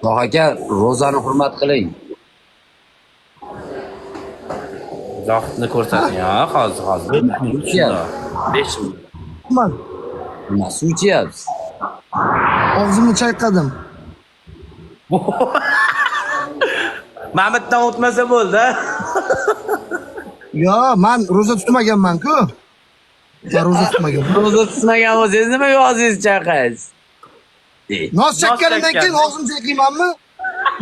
Shoh aka, ro'zani hurmat qiling. Zohidni ko'rsating, ha, hozir, hozir. 5 minut. Man Nima suv ichyapsiz? og'zimni chayqadim. Mamitdan o'tmasa bo'ldi. A? Yo, man ro'za tutmaganman-ku. Man ro'za tutmaganman. Ro'za tutmagan bo'lsangiz nimaga og'zingizni chayqaysiz? Nos chakkanimdan chakkan. keyin og'zimni chayqaymanmi?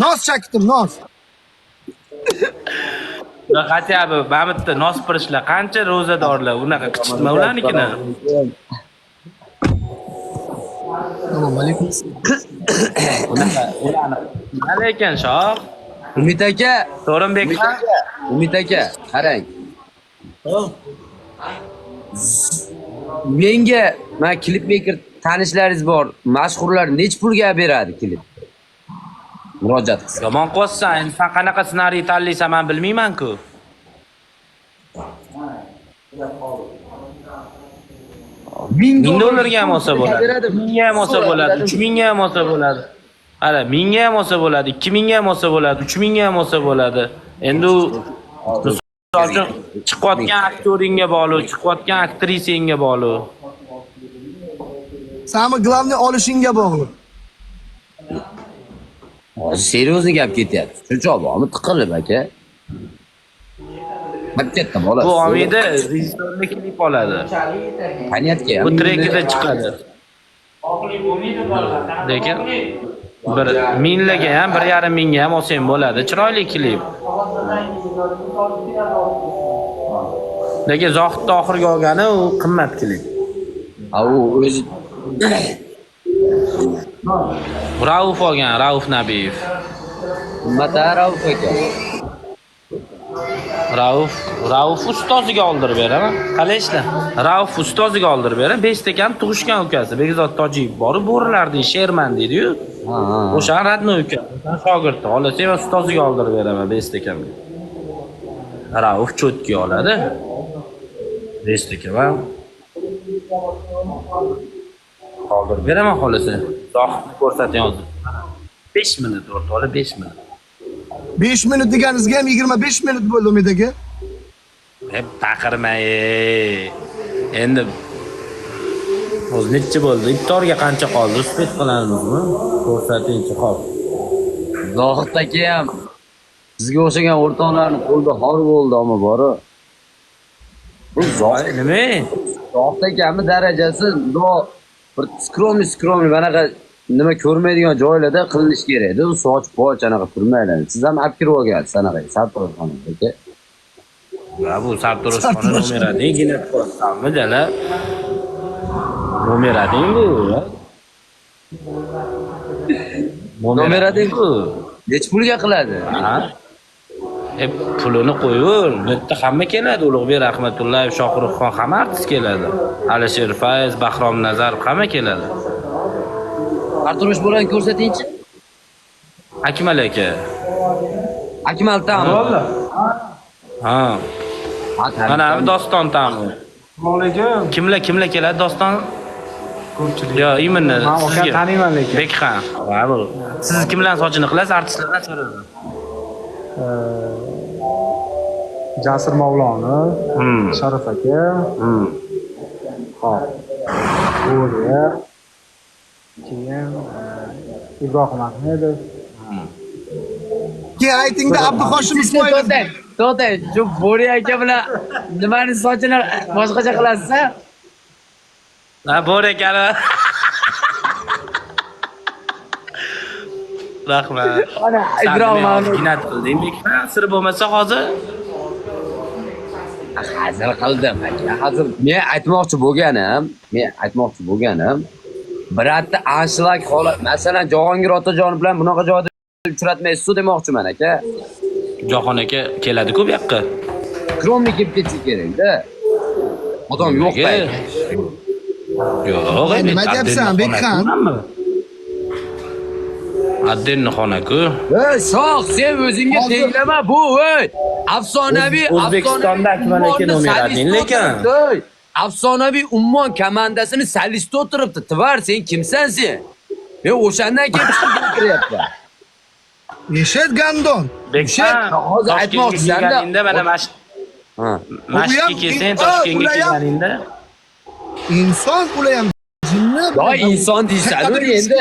Nos chakdim, nos. Yo, хотя бы Mamitda nos pirishlar qancha ro'zadorlar, unaqa qichitma ularnikini. Assalomu alaykum. Unaqa ularni. Nima lekin shoh? Umid aka, To'rinbek Umid aka, Umid aka, qarang. Menga mana klipmeyker tanishlaringiz bor, mashhurlar necha pulga beradi klip? Murojaat qilsa. Yomon qilyapsan, endi sen qanaqa ssenariy tanlaysan men bilmayman-ku. Ming 1000 dollarga ham olsa bo'ladi. Beradi. 1000 ga ham olsa bo'ladi, 3000 ga ham olsa bo'ladi. Ana 1000 ga ham olsa bo'ladi, 2000 ga ham olsa bo'ladi, 3000 ga ham olsa bo'ladi. Endi u misol uchun chiqayotgan aktyoringga bog'liq, chiqayotgan aktrisangga bog'liq. Sami главный olishingga bog'liq. Hozir серьезный gap ketyapti. Shuncha bormi tiqilib aka? Gap katta bola. Bu Omida rejissyorni klip oladi. Qaniyatga ham. Bu trekida chiqadi. Lekin bir minglarga ham, 1,5 mingga ham olsang bo'ladi. Chiroyli klip. Lekin Zohidni oxirgi olgani u qimmat klip. Ha u o'zi Rauf olgan, Rauf Nabiyev. qimmat ha, Rauf aka. Rauf ustoziga oldirib beraman. Qalay ishlar? Rauf ustoziga oldirib beraman. Beshta akam tug'ishgan ukasi Bekzod Tojiyev borib, bo'rilar deydi, Sherman deydi-yu. Ha, ha. O'shani родной uka, o'shani shogirdi. Xohlasang men ustoziga oldirib beraman Beshta akamga. Rauf cho'tki oladi. Beshta akam oldirib beraman xohlasa. Zohidni ko'rsating hozir. 5 minut o'rtoqlar, 5 minut. 5 minut deganingizga ham 25 minut bo'ldi Umid aka. Hep baqirma ey. Endi o'zi necha bo'ldi? Iftorga qancha qoldi? Uspet qilamizmi? Ko'rsatingchi, hop. Zohid aka ham sizga o'xshagan o'rtoqlarni qo'lida xor bo'ldi ammo bori. Bu Zohid Voy, nima? Zohid akamni darajasi do bir skromniy skromniy manaqa nima ko'rmaydigan joylarda qilinishi kerak edi. U soch poch anaqa turmaydi. Siz ham olib kirib olgansiz anaqa sartaroshxonaga aka. Ya bu sartaroshxona nomer один ginat qo'ysanmi jala? Nomer один bu. Nomer один bu. Necha pulga qiladi? Ha? E, pulini qo'yur. Bu yerda hamma keladi. Ulug'bek Rahmatullayev, Shohruxxon hamma artist keladi. Alisher Fayz, Bahrom Nazarov hamma keladi. Sartarosh bolani ko'rsatingchi. Akmal aka. Akmal Tam. Ha. Ha, Mana bu Doston Tamu. Assalomu alaykum. Kimlar kimlar keladi Doston? Ko'pchilik. Yo, именно Man akani sizga. taniyman lekin. Bekxon. Ha, bu. Siz kimlarning sochini qilasiz? Artistlardan so'radim. Jasur Mavlonov, Sharif aka, hop. Bo'riya. Keyin Ibrohim Ahmedov. Keyin aytingda Abduhoshim Ismoilov. To'xtang, to'xtang. Shu Bo'ri aka bilan nimani sochini boshqacha qilasiz a? Ha, bor ekan. Rahmat. Ana Ibrohim Ibrohim ginat qilding. Bekxon, sir bo'lmasa hozir Hazil qildim aka. Hazil. Men aytmoqchi bo'lganim, men aytmoqchi bo'lganim, biratni anshlag holat, masalan, Jahongir Otajonov bilan bunaqa joyda uchratmaysiz demoqchiman aka. Jahon aka keladi-ku bu yoqqa. Skromniy kelib ketsa kerak-da. Odam yo'q payt. Yo'q, Ey, nima deyapsan, Bekxon? Addenni xona-ku. Ey, shoh, sen o'zingga Hozir- tenglama bu, ey. Afsonaviy O'zbekistonda Akmal aka afsonaviy nomer ummonni один solisti lekin. o'tiribdi, ey. Afsonaviy ummon komandasini solistda o'tiribdi. Tvar, sen kimsan sen? Men o'shandan keyin chiqib gapiryapman. Eshit гандон. Bekman, Hozir Toshkentga aytmoqchisan-da. kelganingda mana Ha. mashqqa U ham- kelsang, Ha, Toshkentga ular ham- kelganingda Inson ular ham jinni. Yo inson deysan-u endi.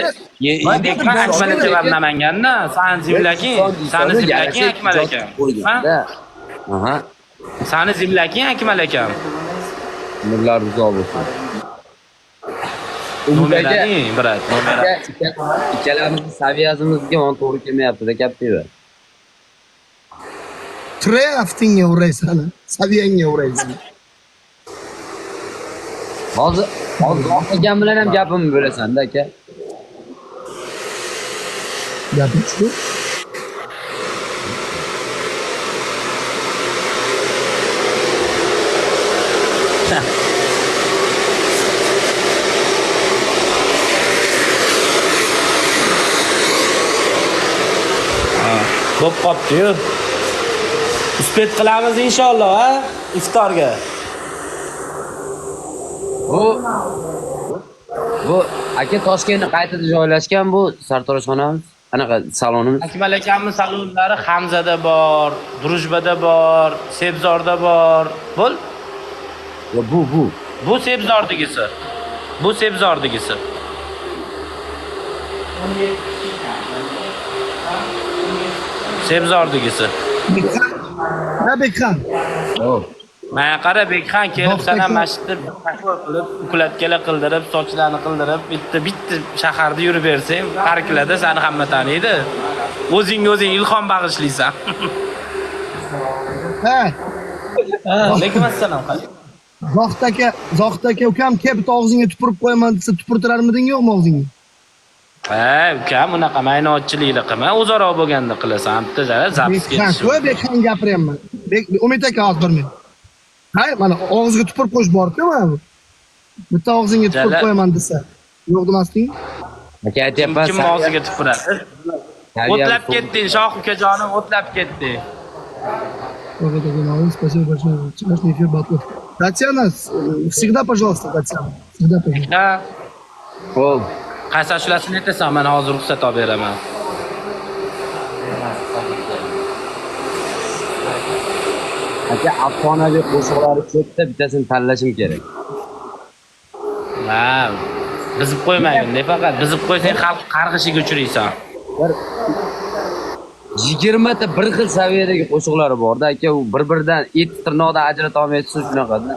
Voy Endi Bekman Akmal aka var Namanganda, sani земляк ing, sani земляк ing Akmal aka. Ha? Aha. Sani земляк ing Akmal akam. Nurlar uzoq bo'lsin. Umid aka, Nomeraning, брат, nomera. aka, ikkalamizni saviyamizga mana to'g'ri kelmayapti-da Captiva. Tre aftingga uray sani. Saviyangga uray sani. Hozir Zohid akam bilan ham gapimni bo'lasan-da aka. Gapim shu. Bo'p qopti-yu. Успеть qilamiz inshaalloh, ha? Iftorga. Bu bu aka Toshkentda qayerda joylashgan bu sartaroshxonamiz? Anaqa salonimiz. Akmal akamning salonlari Hamzada bor, Drujbada bor, Sebzorda bor. Bo'l. Yo, bu. Bu Sebzordagisi. Bu Sebzordagisi. Sebzordagisi. Bekxan. Ha Bekxan. Yo'q. Mana qara Bekxon kelib Zohid sana aka. masjidda qilib, uklatkalar qildirib, sochlarni qildirib, bitta bitta shaharda yurib bersang, parklarda seni hamma taniydi. O'zingga o'zing ilhom bag'ishlaysan. Ha. Alaykum assalom. Zohid aka, Zohid aka ukam kel bitta og'zingga tupurib qo'yaman desa tupurtirarmiding yo'qmi og'zingga? Ha, ukam unaqa maynotchilikni qilma, o'zaro bo'lganda qilasan. Bitta zara запись Bekxan, ketishi. qo'y Bekxan gapiryapman. Bek Umid aka hozir bir minut. Hay, mana og'ziga tupurib qo'yish bor-ku mana bu. Bitta og'zingga tupurib Jalal. qo'yaman desa, yo'q demasding? Aka aytyapman. Kim og'ziga tupuradi? O'tlab ketding, Shoh ukajonim, o'tlab ketding. Zohid aka, молодец, спасибо большое. Вчерашний эфир батлов. Татьяна, всегда пожалуйста, Татьяна. Всегда пожалуйста. Ha, Xo'p. qaysi ashulasini aytasan, man hozir ruxsat olib beraman. Aka afsonaviy qo'shiqlari ko'pda bittasini tanlashim kerak. Ha, buzib qo'ymagin, de faqat buzib qo'ysang xalq qarg'ishiga uchraysan. Bir 20 ta bir xil saviyadagi qo'shiqlari borda aka, u bir-biridan et tirnoqdan ajrata olmaysiz shunaqada.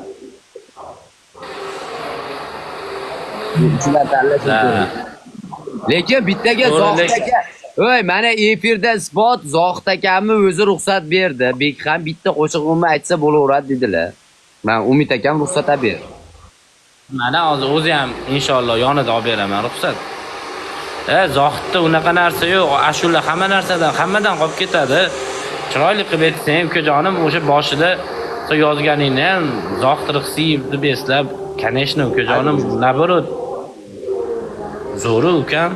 Shular tanlashim Ha. kerak. Lekin bittaga To'g'ri, Zohid lekin- aka, voy mana efirda isbot Zohid akamni o'zi ruxsat berdi. Bekxon bitta qo'shiq umuman aytsa bo'laveradi dedilar. Man Umid akam ruxsat berdi. Mana hozir o'zi ham inshaalloh yonida olib beraman ruxsat. E, Zohidda unaqa narsa yo'q. Ashula hamma narsadan, hammadan qolib ketadi. Chiroyli qilib aytsang, ukajonim, o'sha boshida sen yozganingni ham Zohid Rixsiyev deb eslab, конечно, ukajonim, наоборот. Zo'ri ukam.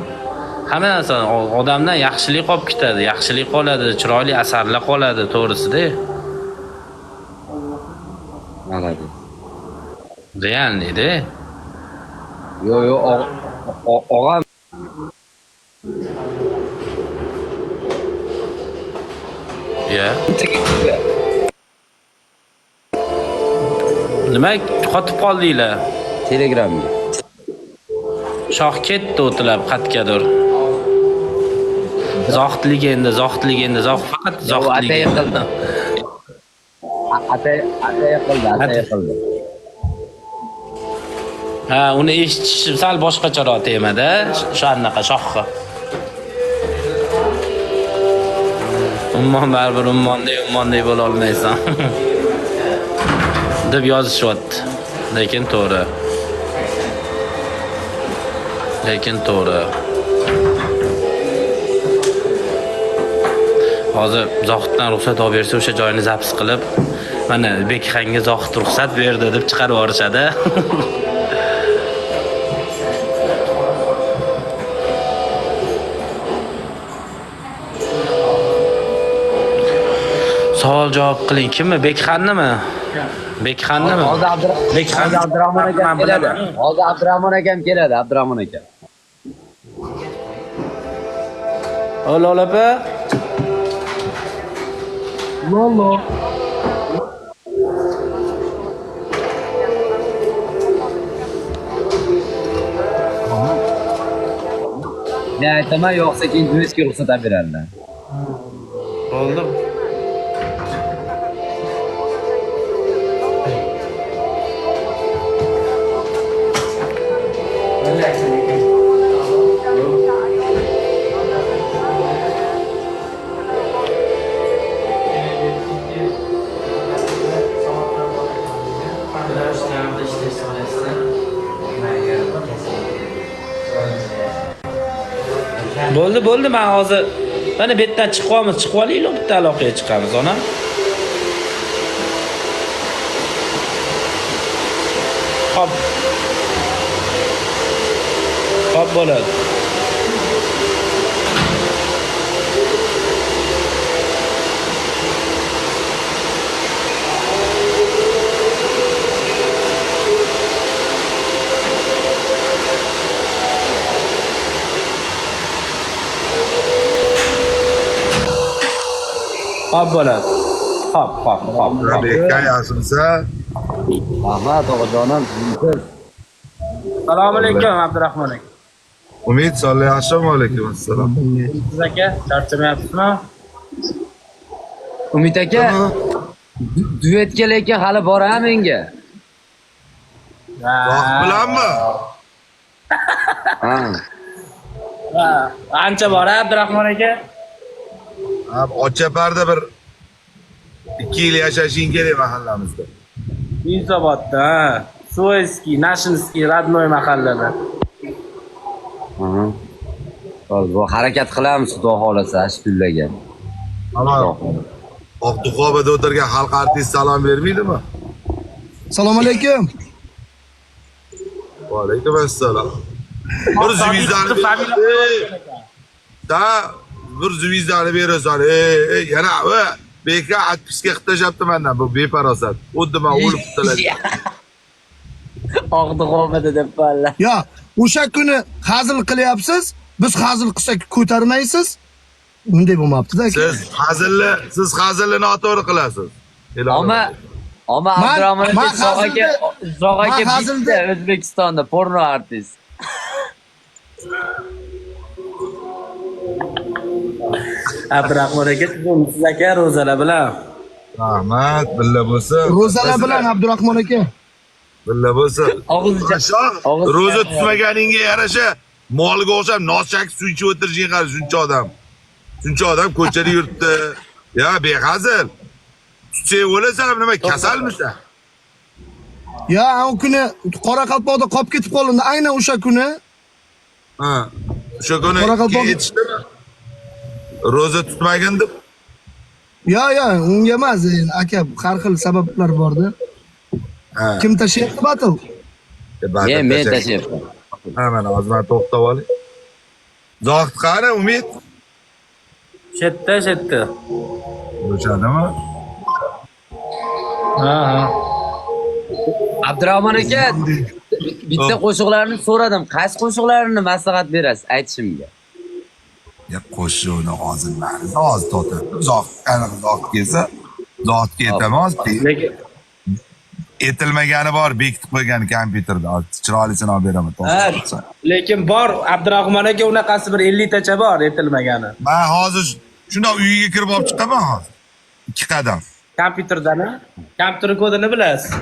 Hamma narsa odamdan yaxshilik qolib ketadi, yaxshilik qoladi, chiroyli asarlar qoladi, to'g'risida. Молодец. Реальный -da. Yo'q, yo'q, og'am Ya. Nima qotib qoldinglar? Telegramga. Shoh ketdi o'tilab qatgadir. Zohid legenda, Zohid legenda, Zohid faqat Zohid Atay legenda. qildi. Atay qildi, atay qildi. Ha, uni eshitishi sal boshqacharoq temada, shu anaqa shohga. Ummon baribir ummondek, ummondek bo'la olmaysan. deb yozishyapti. Lekin to'g'ri. Lekin to'g'ri. Hozir Zohiddan ruxsat olib bersa o'sha joyini zaps qilib, mana Bekxonga Zohid ruxsat berdi deb chiqarib yuborishadi. Savol javob qiling. Kimmi? Bekxonnimi? Bekxonnimi? Hozir Bekxon- Hozir Abdurahmon akam Man keladi. bilaman. Hozir Abdurahmon akam keladi, Abdurahmon akam. O Lola opa. Lolo. Men aytaman, yo'qsa keyin duetga ruxsat olib beradilar. Bo'ldi. Bo'ldi, bo'ldi, men hozir mana bu yerdan chiqyapmiz, chiqib olaylik, bitta aloqaga chiqamiz, onam. Hop. Hop bo'ladi. Hop bo'ladi. Hop, hop, hop. hop. Bekka yaxshimisa? Rahmat, og'ajonim. Assalomu alaykum Abdurahmon aka. Umid solih assalomu alaykum assalom. Siz aka, charchamayapsizmi? Umid aka, duetga lekin hali bor menga. Vaqt bilanmi? Ha. Ha, ancha bor Abdurahmon aka. Ha, Ochaparda bir 2 yil yashashing kerak mahallamizda. Yunusobodda, ha. Suezskiy, Nashinskiy, родной mahallada. Aha. Hozir bu harakat qilamiz, xudo xolasa, shu kunlarga. Ana Oqduqobada o'tirgan xalq artist salom bermaydimi? Salom alaykum. Va alaykum assalom. Bir zvizdani da bir zvizdani berasan. Ey, ey, yana va Beka atpiska qilib tashlabdi mendan bu befarosat. Xuddi men o'lib qutuladi. Og'di deb palla. Ya, o'sha kuni hazil qilyapsiz, biz hazil qilsak ko'tarmaysiz. Unday bo'lmabdi-da aka. Siz hazilni noto'g'ri qilasiz. Ilohi. Oma Oma Man- Abdurahmon man aka Zog aka Zog aka man hazilda- bitta O'zbekistonda porno artist. Abdurahmon aka, siz aka ro'zalar bilan. Rahmat, billa bo'lsin. Ro'zalar bilan Abdurahmon aka. Billa bo'lsin. Og'iz Shoh, Og'iz- ro'za tutmaganingga yarasha molga o'xshab noschak suv ichib o'tirishing qara shuncha odam. Shuncha odam ko'chada yuribdi. Ya behazil. Tutsang o'lasan, nima kasalmisan? Ya, u kuni Qoraqalpoqda qolib ketib qolindi. Aynan o'sha kuni Ha. O'sha kuni Qoraqalpoq- yetishdimi? Ro'za tutmagin deb Yo, yo, unga emas, endi aka, har xil sabablar borda. Ha. Kim tashlayapti battle? Men tashlayapman. Ha, mana hozir man to'xtab olay. Zohid qani, Umid? Shetda, shetda. O'shadimi? Ha, ha. Abdurahmon aka bitta qo'shiqlarini so'radim. Qaysi qo'shiqlarini maslahat berasiz aytishimga? Ya qo'shig'ini hozir ma'riza hozir to'xtatib. Zohid qanaqa Zohid kelsa, Zohidga aytaman hozir. Lekin Etilmagani bor, bekitib qo'ygan kompyuterda. Hozir chiroylisini olib beraman. ha, to'xtatib. lekin bor Abdurahmon aka unaqasi bir 50 tacha bor etilmagani. Man hozir shundoq uyiga kirib olib chiqaman hozir. 2 qadam. Kompyuterdan, ha? Kompyuter kodini bilasiz.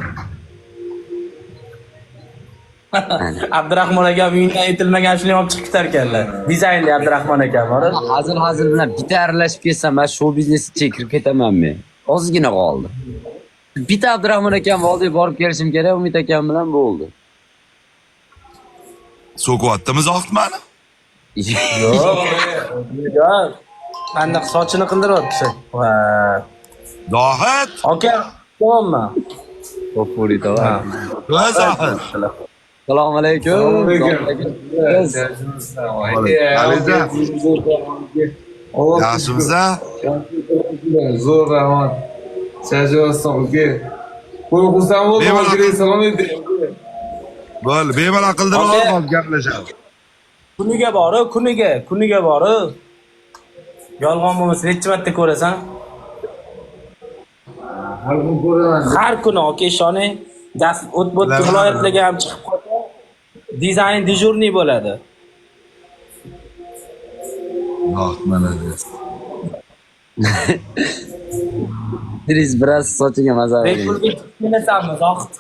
Abdurahmon akam uydan etilmagan shuni olib chiqib ketar ekanlar. Dizaynli Abdurahmon akam bor. Hazil hazil bilan bitta aralashib ketsam, man shou biznes ichiga kirib ketaman men. Ozgina qoldi. Bitta Abdurahmon akam oldiga borib kelishim kerak, Umid akam bilan bo'ldi. So'kyaptimi Zohid mani? Yo'q. Yo'q. Aniq sochini qildiryapti. Va. Zohid! Aka, tamommi? Popuri tovar. Va Zohid! Assalomu alaykum. Assalomu alaykum. Biz Aliza, yaxshimisa? Zo'r rahmat. Charchamasdan uka. Qo'y xursand bo'ldim, Bemalol. aka salom ayting. Bo'l, bemalol qildirib Aka. ol, hozir gaplashamiz. Kuniga boru, kuniga, kuniga boru. Yolg'on bo'lmasa necha marta ko'rasan? Har kun ko'raman. Har kuni aka ishoning, dast o't bo'tga Bilaman. viloyatlarga ham chiqib qolsa, dizayn дежурный bo'ladi. Zohid молодец. Idris biroz sochiga maza qiling. Bepulga chiqib kelasanmi, Zohid?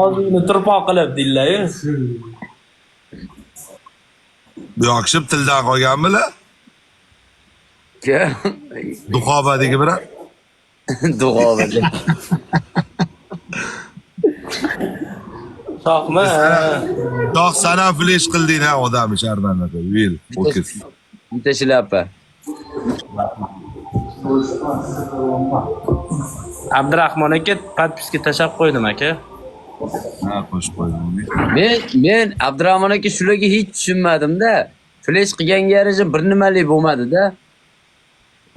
Og'zingni turpoq qilib deydilar-yu. Bu yoqishib tildan qolganmilar? Kim? Duxobadagi bilan. Duxobada. Shohmi? Shoh sana flesh qilding ha odamni sharmanda qilib. Vil, ho'kiz. Bitta shlyapa. Abdurahmon aka подписка tashlab qo'ydim aka. Ha, qo'shib qo'ydim. Men Abdurahmon aka shularga hech tushunmadim-da. Flesh qilganga yarasha bir nimalik bo'lmadi-da.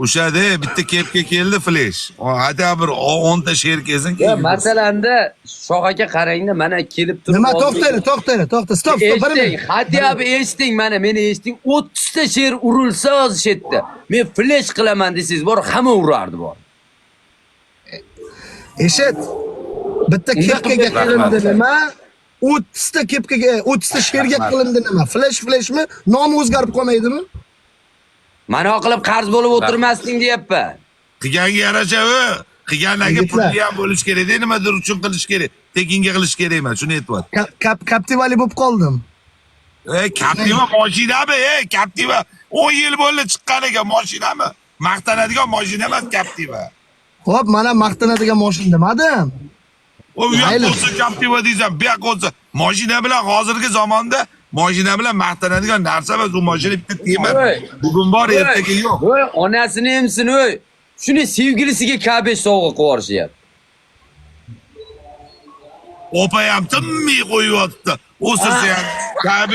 O'shada bitta kepka keldi flesh. Hatto bir 10 ta she'r kelsin Ya keyin. masalanda Shoh aka qarangda mana kelib turib Nima oldinga- to'xtanglar, to'xtanglar, to'xta. Stop, stop, bir Eshiting, minut. хотя бы eshiting mana meni eshiting. 30 ta she'r urilsa hozir shu yerda. Men flesh qilaman desangiz bor, hamma urardi bor. Eshit. Bitta kepkaga qilindi nima? 30 ta kepkaga, 30 ta she'rga qilindi nima? Flash flashmi? Nomi o'zgarib qolmaydimi? Mana qilib qarz bo'lib o'tirmasding deyapman. Qilganga yarasha u. Qilgandagi Yigitlar. pulli ham bo'lish kerak, nimadir uchun qilish kerak. Tekinga qilish kerak emas, shuni aytyapti. Captivali bo'lib qoldim. Ey, Captiva mashinami? Ey, Captiva 10 yil bo'ldi chiqqaniga mashinami? Maqtanadigan mashina emas Captiva. Xo'p, mana maqtanadigan mashina demadim. U yoq Mayli. bo'lsa Captiva deysan, bu yoq bo'lsa mashina bilan hozirgi zamonda mashina bilan maqtanadigan narsa emas, u mashina bitta temir. Voy. Bugun bor, ertaga yo'q. Voy, onasini emsin, voy. Shuni sevgilisiga K5 sovg'a qilib yuborishyapti. Opa ham tinmay qo'yyapti. O'sirsa ham K5,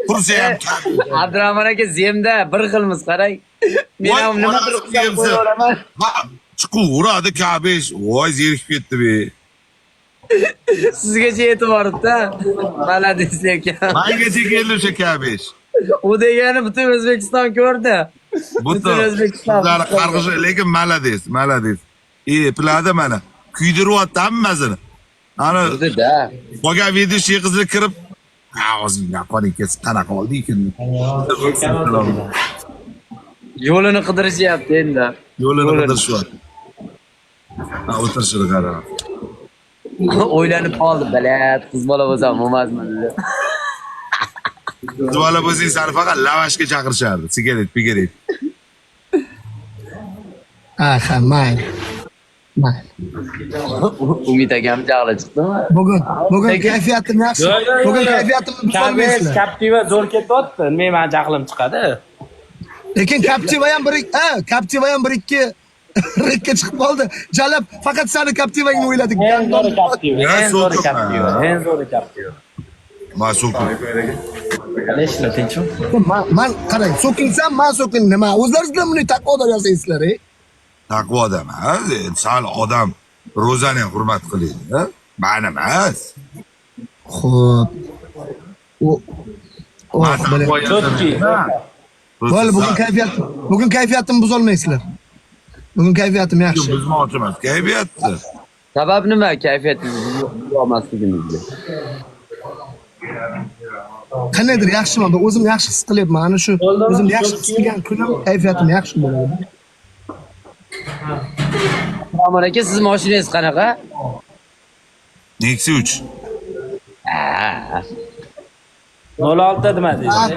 tursa ham K5. Abdurahmon aka zemda bir xilmiz qarang. Men Voy, ham nimadir onasini qilsam emsin. qo'yaveraman. Ha, chiqaveradi K5. Voy, zerikib ketdi be. Sizgacha yetib boribdi. Молодец lekin. Mangacha keldi o'sha K5. U degani butun O'zbekiston ko'rdi. Butun O'zbekiston. Qizlar qarg'ishi, lekin молодец, молодец. Epladi mana. Kuydiryapti hammasini. Ana Ko'rdi-da. qolgan ведущий qizni kirib, ha, o'zingdan qoling ketsin, qanaqa oldi ekan? Yo'lini qidirishyapti endi. Yo'lini qidirishyapti. Ha, o'tirishini qara. O'ylanib qoldi, блять, qiz bola bo'lsam bo'lmasmi dedi. Qiz bola bo'lsang sani faqat lavashga chaqirishardi. Sigaret, pigaret. Ha, ha, mayli. Mayli. Umid akam jahli chiqdimi? Bugun kayfiyatim yaxshi. Yo'q, yo'q, Bugun yo'q. kayfiyatimni K5 buzolmaysizlar. Captiva zo'r ketyapti. Men mani jahlim chiqadi. Lekin Captiva ham bir ha, Captiva ham bir ikki rikka chiqib qoldi. Jalab faqat sani Captivangni o'yladik. Eng zo'ri Captiva, Ya, eng zo'ri so'kma. Captiva, eng zo'ri Captiva. Ma so'kma. Qalay tinchmi? Man qarang, so'kinsam man so'kin nima? O'zlaringiz bilan buni taqvoda yasaysizlar, ey. Taqvo odam, ha? Sal odam ro'zani ham hurmat qilaydi, ha? Mani emas. Xo'p. O Oh, Man бля. taqvo Чётки. Bo'ldi, bugun kayfiyatimni buzolmaysizlar. Bugun kayfiyatim yaxshi. Buzmoqchi emas, kayfiyatni. Sabab nima kayfiyatingizni buzolmasligimizga? Qandaydir yaxshiman, o'zim yaxshi his qilyapman. Ana shu Bo'ldimi? o'zim yaxshi his qilgan kunim kayfiyatim yaxshi bo'ladi. Rahmon aka, siz mashinangiz qanaqa? Nexia 3. Ha. 06 nima deydi?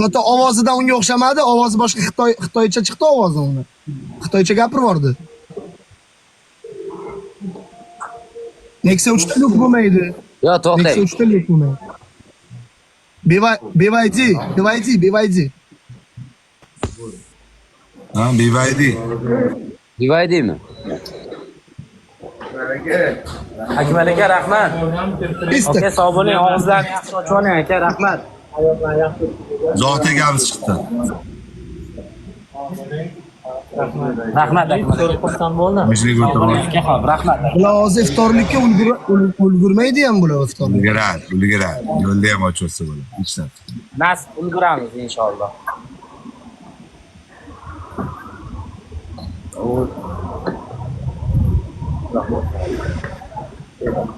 Zota ovozidan unga o'xshamadi, ovozi boshqa Xitoy xitoycha chiqdi ovozi uni. Xitoycha gapirib yubordi. Nexia 3 ta люк bo'lmaydi. Yo, to'xtang. Nexia 3 ta люк bo'lmaydi. BYD, BYD, BYD. Ha, BYD. BYDmi? Akmal aka rahmat. Pista. Aka sog' bo'ling, og'izlarni yaxshi ochib oling aka, rahmat. Zohid akamiz chiqdi. Rahmat Akmal aka. Mashinaga Sog' o'tirib bo'ling oldi. aka, xo'p, rahmat. Bular hozir iftorlikka ulgurmaydi ham bular iftorlikka. Ulguradi, ulguradi. Yo'lda ham ochilsa bo'ladi. Hech narsa. Nasib ulguramiz inshaalloh.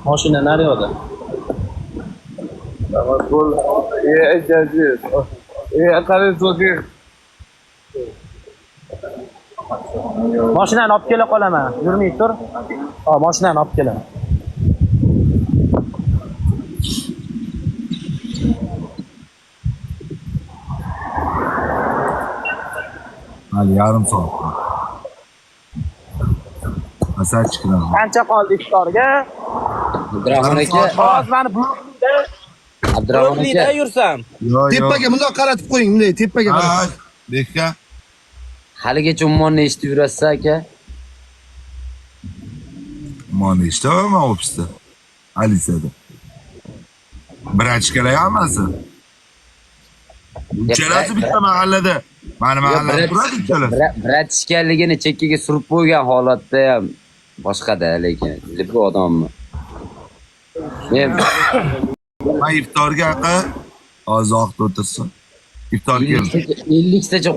Mashina naryoqda. Rahmat bo'ldi. E, aziz. E, qarang, uka. Mashinani olib kela qolaman. Yurmay tur. Ha, mashinani olib kelaman. Hali yarim soat. Asal chiqiraman. Qancha qoldi iftorga? Abdurahmon aka, Hozir mani blokda, Abdurahmon blokda aka, yursam. Yo, yo. Tepaga bundoq qaratib qo'ying, bunday tepaga Ha, qaratib. Bekka. haligacha ummonni eshitib yurasiz aka? Ummonni eshitaman man ofisda. Alisada. Brachkalar hammasi. Uchalasi bitta mahallada. Mani mahallamda turadi uchalasi. Bratishkanligini chekkaga surib qo'ygan holatda ham boshqada, lekin bu odammi? Men Man iftorga aka hozir vaqt o'tirsin. Iftor keldi. 50 tacha